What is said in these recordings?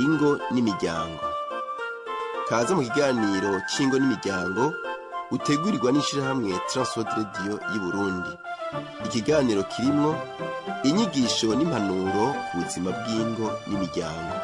Ingo n'imiryango. Kaze mu kiganiro c'ingo n'imiryango utegurirwa n'ishirahamwe Transworld Radio y'Uburundi. Ikiganiro kirimwo inyigisho n'impanuro ku buzima bw'ingo n'imiryango.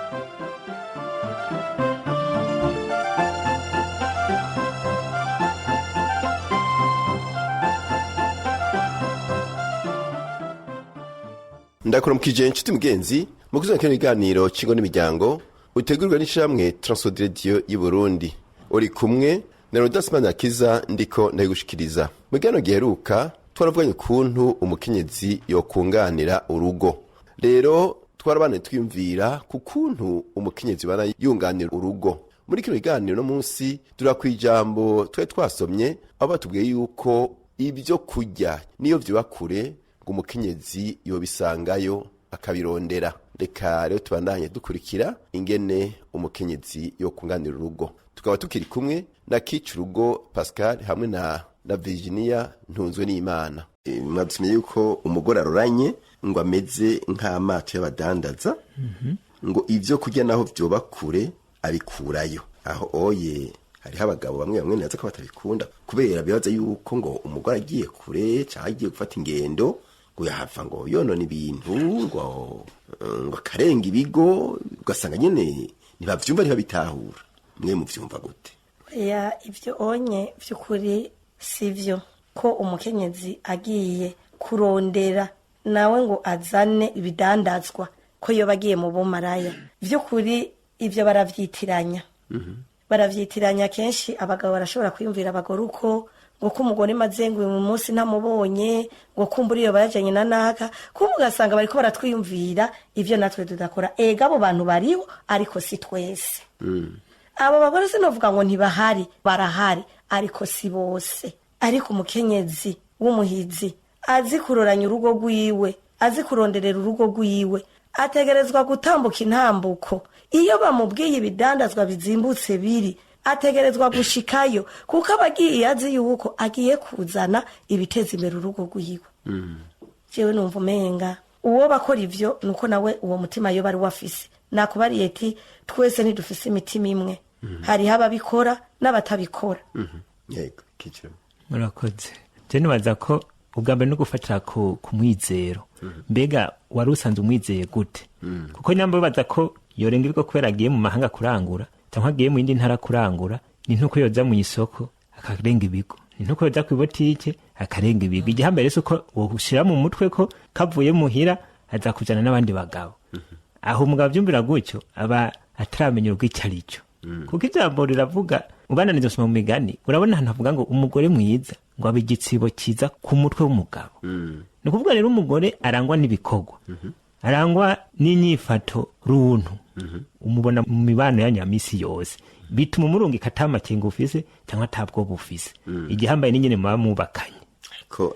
Ndakuramukije inshuti mugenzi mu kuzana kino kiganiro c'ingo n'imiryango utegurirwa n'ishirahamwe Transworld Radio y'Uburundi. Uri kumwe na Rodas Manirakiza, ndiko ndabigushikiriza. Mu kiganiro giheruka twaravuganye ukuntu umukenyezi yokunganira urugo. Rero twarabane twiyumvira ku kuntu umukenyezi bana yunganira urugo. Muri kino kiganiro no munsi dura kwijambo twari twasomye aho batubwiye yuko ibyo kurya niyo vyoba kure ngo umukenyezi yobisangayo akabirondera. Reka rero tubandanye dukurikira ingene umukenyezi yokunganira urugo. Tukaba tukiri kumwe na Kicurugo Pascal hamwe na Virginia Ntunzwe n'Imana. Mwadusomye yuko umugore aroranye ngo ameze nk'amato y'abadandaza, ngo ivyo kurya naho vyoba kure abikurayo. Aho oye hariho abagabo bamwe bamwe naza ko batabikunda kubera bibaza yuko ngo umugore agiye kure canke agiye gufata ingendo ngo yahava ngo yonona ibintu, ngo akarenga ibigo, ugasanga nyene ntibavyumva, ntibabitahura. Mwe muvyumva gute? Ya, ibyo onye by'ukuri si byo ko umukenyezi agiye kurondera nawe ngo azane ibidandazwa ko yoba agiye mu bumaraya. By'ukuri ibyo baravyitiranya, baravyitiranya kenshi. Abagabo barashobora kwiyumvira abagore uko ngo ko umugore maze ngo uyu munsi ntamubonye, ngo kumbura iyo bayajanye na naka, kumbe ugasanga bariko baratwiyumvira ivyo natwe tudakora. Ega abo bantu bariho, ariko si twese. Abo bagore sinovuga ngo ntibahari, barahari, ariko si bose. Ariko umukenyezi w'umuhizi azi kuroranya urugo rwiwe, azi kuronderera urugo rwiwe, ategerezwa gutambuka intambuko. Iyo bamubwiye ibidandazwa bizimbutse biri, ategerezwa gushikayo, kuko aba agiye azi yuko agiye kuzana ibiteza imbere urugo rwiwe. Jewe numva umenga uwo bakora ivyo nuko nawe uwo mutima yo bari wafise. Nakubariye ati twese ntidufise imitima imwe, hariho ababikora n'abatabikora. Yego, Kicurugo. Murakoze. Je nibaza ko ubwa mbere no gufatira ku mwizero. Mbega wari usanzwe umwizeye gute? Kuko nyamba bibaza ko yorenga ibigo kubera agiye mu mahanga kurangura cyangwa agiye mu yindi ntara kurangura, ni nkuko yoza mu isoko akarenga ibigo, ni nkuko yoza ku ibotike akarenga ibigo. Igihambere si uko woshira mu mutwe ko kavuye muhira aza kujana n'abandi bagabo. Aho umugabo avyumvira gutyo aba ataramenya urugo icyo ari cyo, kuko ijambo riravuga, ubananiza gusoma mu migani, urabona ahantu havuga ngo umugore mwiza ngo aba igitsibo cyiza ku mutwe w'umugabo. Ni ukuvuga rero umugore arangwa n'ibikorwa, arangwa n'inyifato runtu, umubona mu mibano yanyu ya misi yose, bituma umurungika ata makenga ufise cyangwa ata bwoba ufise. Igihambaye n'ingene muba mubakanye.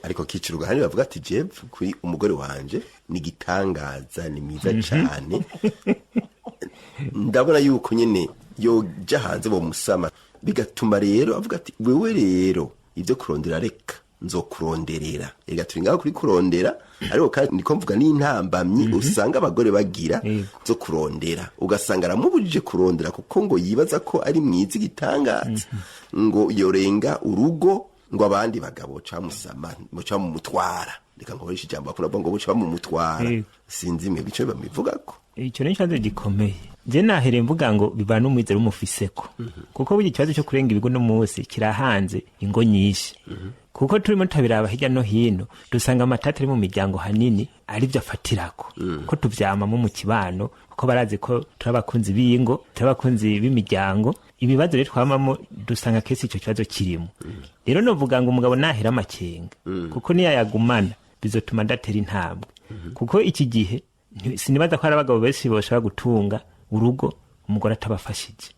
Ariko Kicurugo hani bavuga ati jeff kuri umugore wanje ni igitangaza, ni mwiza cane, ndabona yuko nyene yoja hanze bomusama, bigatuma rero avuga ati wewe rero ibyo kurondera reka nzokuronderera. Erega turi ngaho kuri kurondera, ariko kandi niko mvuga n'intambamyi usanga abagore bagira zo kurondera, ugasanga aramubujije kurondera kuko ngo yibaza ko ari mwiza igitangaza, ngo yorenga urugo ngo abandi bagabo camusama camumutwara. Reka nkoresha ijambo bakunda kuvuga ngo buca bamumutwara. Sinzi mwe bice bamivugako. Icyo ni ikibazo gikomeye. Je nahereye mvuga ngo bivana n'umwizero umufiseko, kuko burya ikibazo cyo kurenga ibigo no munsi kirahanze ingo nyinshi, kuko turimo tutabiraba hirya no hino dusanga amatati ari mu miryango hanini aribyo afatirako, ko tuvyamamo mu kibano, kuko barazi ko turi abakunzi b'ingo, turi abakunzi b'imiryango. Ibibazo rero twamamo dusanga kesi ico kibazo kirimo. Rero novuga ngo umugabo nahera amakenga, kuko niyayagumana bizotuma ndatera intambwe, kuko iki gihe sinibaza ko hari abagabo benshi boshobora gutunga urugo umugore atabafashije,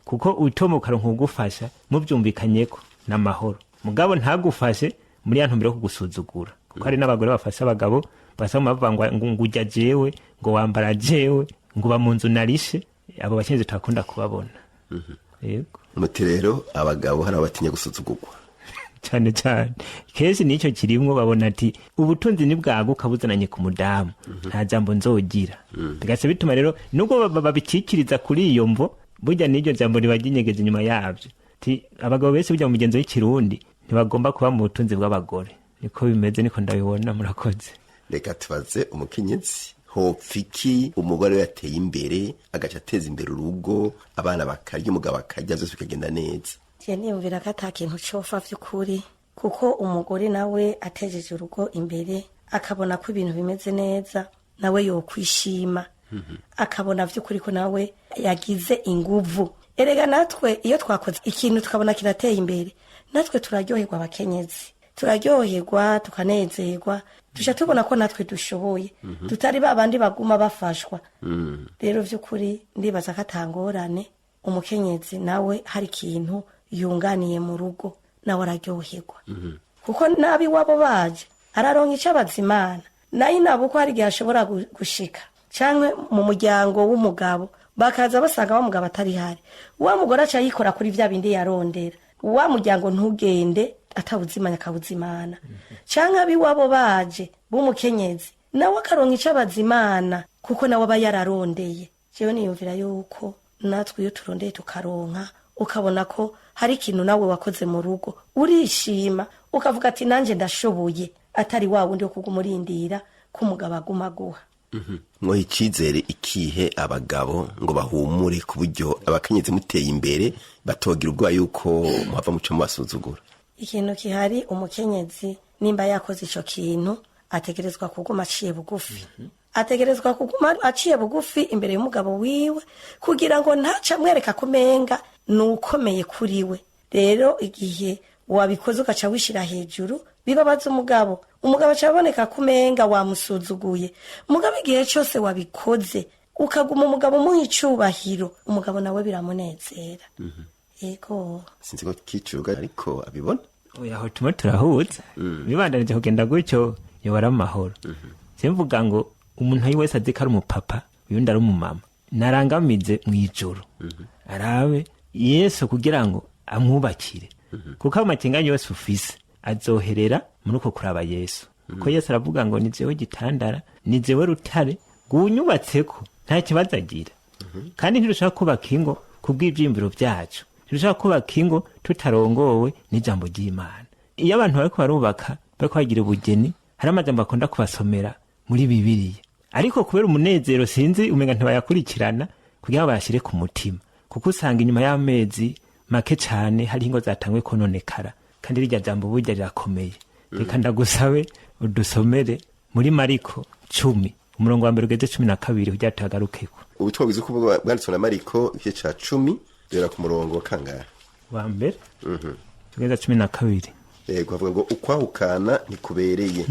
kuko utoma ukaronka ugufasha muvyumvikanyeko n'amahoro, mugabo ntagufashe muri ya ntumbero yo kugusuzugura, kuko hari n'abagore bafasha abagabo basaba bavuga ngo ujya jewe, ngo wambara jewe, ngo uba mu nzu narishe. Abo bakenyezi turakunda kubabona. Yego. Muti rero abagabo hari abatinya gusuzugurwa. Cyane cyane kenshi nicyo kirimwo, babona ati ubutunzi nibwaguka buzananye ku mudamu, nta jambo nzogira. Bigaca bituma rero nubwo babikikiriza kuri iyo mvo, burya n'iryo jambo riba ryinyegeje inyuma yabyo. Ti abagabo benshi burya mu migenzo y'ikirundi ntibagomba kuba mu butunzi bw'abagore. Niko bimeze, niko ndabibona. Murakoze. Reka tubaze umukenyezi: hopfa iki umugore we yateye imbere, agaca ateza imbere urugo, abana bakarya, umugabo akarya, byose bikagenda neza? Je niyumvira ko ata kintu cofa vy'ukuri, kuko umugore nawe atejeje urugo imbere, akabona ko ibintu bimeze neza, nawe yokwishima, akabona vy'ukuri ko nawe yagize inguvu. Erega natwe iyo twakoze ikintu tukabona kirateye imbere, natwe turaryoherwa. Abakenyezi turaryoherwa, tukanezerwa, tuca tubona ko natwe dushoboye, tutari ba bandi baguma bafashwa. Rero vy'ukuri ndibaza ko atangorane. Umukenyezi nawe hari ikintu yunganiye mu rugo, nawe araryoherwa, kuko nabi iwabo baje araronka icyo abazimana. Nayo nabo uko hari igihe ashobora gushika canke mu muryango w'umugabo bakaza basanga wa mugabo atari hari, wa mugore aca yikora kuri vya bindi yarondera, wa muryango ntugende atawuzimanya, akawuzimana. Canke ab'iwabo baje b'umukenyezi, nawe akaronka ico abazimana, kuko nawe aba yararondeye. Jewe niyumvira yuko natwe iyo turondeye tukaronka, ukabona ko hari ikintu nawe wakoze mu rugo, urishima, ukavuga ati nanjye ndashoboye, atari wa wundi wo kuguma urindira ko umugabo aguma aguha. Mwoha icizere ikihe abagabo ngo bahumure, ku buryo abakenyezi muteye imbere batogira ubwoba yuko muhava muca mubasuzugura? Ikintu gihari, umukenyezi nimba yakoze ico kintu, ategerezwa kuguma aciye bugufi. Ategerezwa kuguma aciye bugufi imbere y'umugabo wiwe, kugira ngo ntace amwereka ko umenga ni ukomeye kuri we. Rero igihe wabikoze ugaca wishira hejuru, bibabaza umugabo. Umugabo aca aboneka ko umenga wamusuzuguye. Mugabo igihe cyose wabikoze ukaguma umugabo umuha icubahiro, umugabo nawe biramunezera. Yego. Sinzi ko kicuga ariko abibona. Oya, aho turimo turahuza. Bibandanije kugenda gutyo, yobara amahoro. Simvuga ngo umuntu wese azi ko ari umupapa, uyundi ari umumama, narangamize mu ijoro, arabe Yesu kugira ngo amwubakire, kuko ayo makenga yose ufise azoherera muri uko kuraba Yesu, kuko Yesu aravuga ngo ni jewe gitandara, ni jewe rutare rwunyubatseko, nta kibazo agira. Kandi ntidushobora kubaka ingo kubw'ivyiyumviro vyacu, ntidushobora kubaka ingo tutarongowe n'ijambo ry'Imana. Iyo abantu bariko barubaka, bariko bagira ubugeni, hari amajambo bakunda kubasomera muri Bibiliya, ariko kubera umunezero sinzi umenga ntibayakurikirana kugira ngo bayashire ku mutima, kuko usanga inyuma y'amezi make cane hari ingo zatanguye kononekara. Kandi rirya jambo burya rirakomeye. Reka ndagusabe udusomere muri Mariko 10, umurongo wa 1 ugeze 12, kugira tuhagarukeko. Ubutumwa bwiza uko bwanditswe na Mariko, igice ca 10, duhera ku murongo wa kangahe? Wa 1 tugeza 12. Yego, havuga ngo ukwahukana ntikubereye.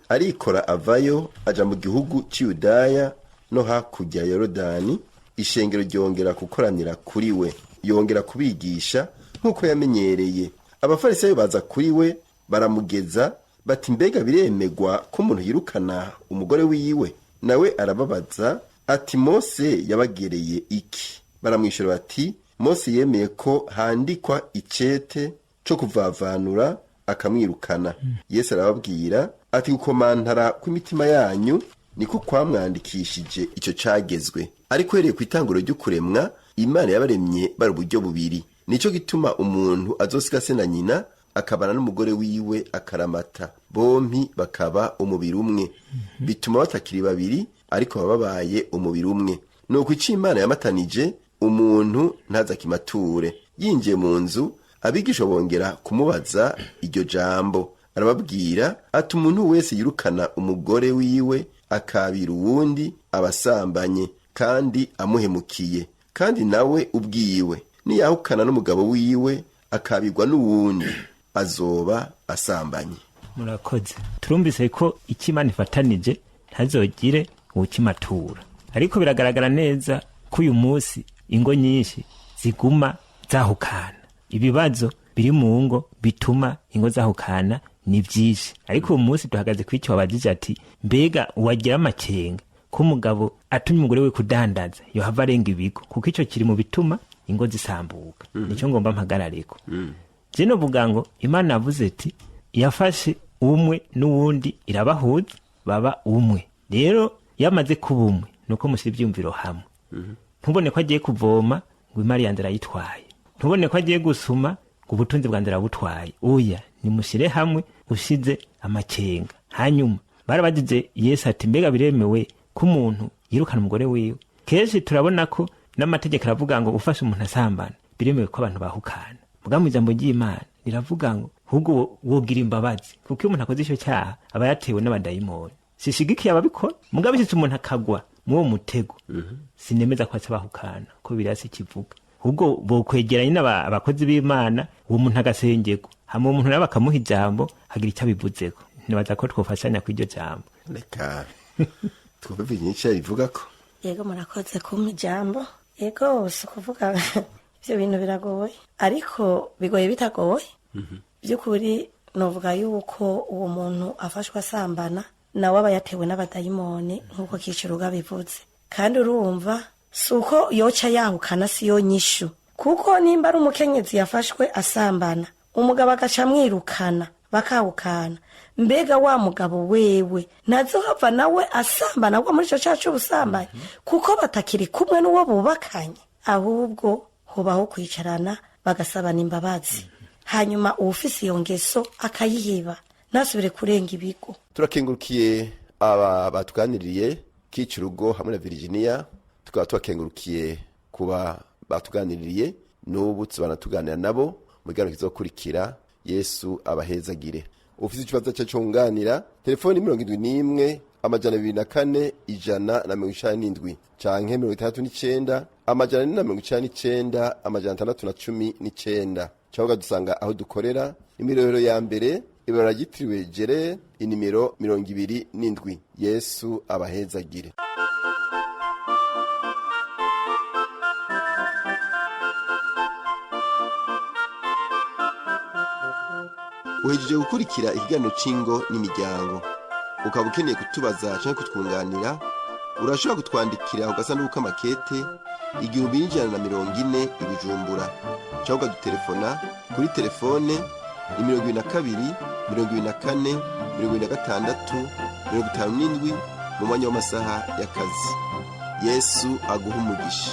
Arikora avayo, aja mu gihugu c'Iyudaya no hakurya ya Yorodani. Ishengero ryongera gukoranira kuri we, yongera kubigisha nk'uko yamenyereye. Abafarisayo baza kuri we, baramugeza bati: mbega biremegwa ko umuntu yirukana umugore wiwe? Nawe arababaza ati: Mose yabagereye iki? Baramwishyura bati: Mose yemeye ko handikwa icete co kuvavanura, akamwirukana. Yesu arababwira ati: gukomantara kw'imitima yanyu niko kwamwandikishije ico cagezwe, ariko uhereye ku itanguro ry'ukuremwa, Imana yabaremye bari uburyo bubiri. Nico gituma umuntu azosiga se na nyina, akabana n'umugore wiwe akaramata, bompi bakaba umubiri umwe. Bituma batakiri babiri, ariko baba babaye umubiri umwe. Nuko ico Imana yamatanije, umuntu ntazakimature. Yinjiye mu nzu, abigisha bongera kumubaza iryo jambo. Arababwira ati: umuntu wese yirukana umugore wiwe akabira uwundi, abasambanye kandi amuhemukiye. Kandi nawe ubwiwe niyahukana n'umugabo wiwe akabirwa n'uwundi, azoba asambanye. Murakoze. Turumvise ko icyo Imana ifatanije ntazogire uwukimatura, ariko biragaragara neza ko uyu munsi ingo nyinshi ziguma zahukana. Ibibazo biri mu ngo bituma ingo zahukana ni byinshi, ariko uyu munsi duhagaze kuri icyo wabajije ati: mbega uwagira amakenga ko umugabo atumye umugore we kudandaza yohava arenga ibigo? Kuko icyo kiri mu bituma ingo zisambuka. Nicyo ngomba mpagarareko. Je novuga ngo Imana yavuze iti yafashe umwe n'uwundi irabahuza baba umwe. Rero yamaze kuba umwe, nuko mushyira ibyumviro hamwe. Ntubone ko agiye kuvoma ngo imari yanjye arayitwaye, ntubone ko agiye gusuma ngo ubutunzi bwanjye arabutwaye. Oya, nimushyire hamwe ushize amakenga. Hanyuma barabagize Yesu ati mbega biremewe ko umuntu yirukana umugore wiwe? Kenshi turabona ko n'amategeko aravuga ngo ufashe umuntu asambana biremewe ko abantu bahukana. Muga mu ijambo ry'Imana riravuga ngo ahubwo wogira imbabazi, kuko iyo umuntu akoze icyo cyaha aba yatewe n'abadayimoni. Sishigikiye ababikora, mugabo bishitse umuntu akagwa muri uwo mutego, sinemeza ko aca bahukana, ko biriya si kivuga. Ahubwo bokwegeranye abakozi b'Imana, uwo muntu agasengerwa, hama uwo muntu nawe bakamuha ijambo hagira icyo abivuzeko. Nibaza ko twofashanya kw'iryo jambo. Reka twumve Virginia bivuga ko. Yego, murakoze kumpa ijambo. Yego, si ukuvuga ibyo bintu biragoye, ariko bigoye bitagoye. By'ukuri novuga yuko uwo muntu afashwe asambana nawe aba yatewe n'abadayimoni nk'uko Kiciruga bivuze. Kandi urumva si uko yoca yahukana, si yo nyishu, kuko nimba ari umukenyezi yafashwe asambana, umugabo agaca amwirukana bakahukana, mbega wa mugabo wewe ntazohava nawe asambana agwa muri ico caha c'ubusambanyi, kuko batakiri kumwe n'uwo bubakanye? Ahubwo hobaho kwicarana bagasabana imbabazi, hanyuma uwufise iyo ngeso akayiheba, ntasubire kurenga ibigo. Turakengurukiye aba batuganiriye, Kicirugo hamwe na Virginia. Tukaba tubakengurukiye kuba batuganiriye, n'ubu tubanatuganira nabo mu kiganiro kizokurikira. Yesu abahezagire. Ufite ikibazo cye cyunganira, telefoni 71 204 197 canke 69 499 619, cyangwa dusanga aho dukorera, imirorero ya mbere, ibara ryitiriwe Jere, inimero 27. Yesu abahezagire. Uhejeje gukurikira ikiganiro c'ingo n'imiryango. Ukaba ukeneye kutubaza canke kutwunganira, urashobora kutwandikira ku gasanduku k'amakete 1140 i Bujumbura, cyangwa ukadutelefona kuri telefone ni 22 24 26 57 mu mwanya w'amasaha y'akazi. Yesu aguha umugisha.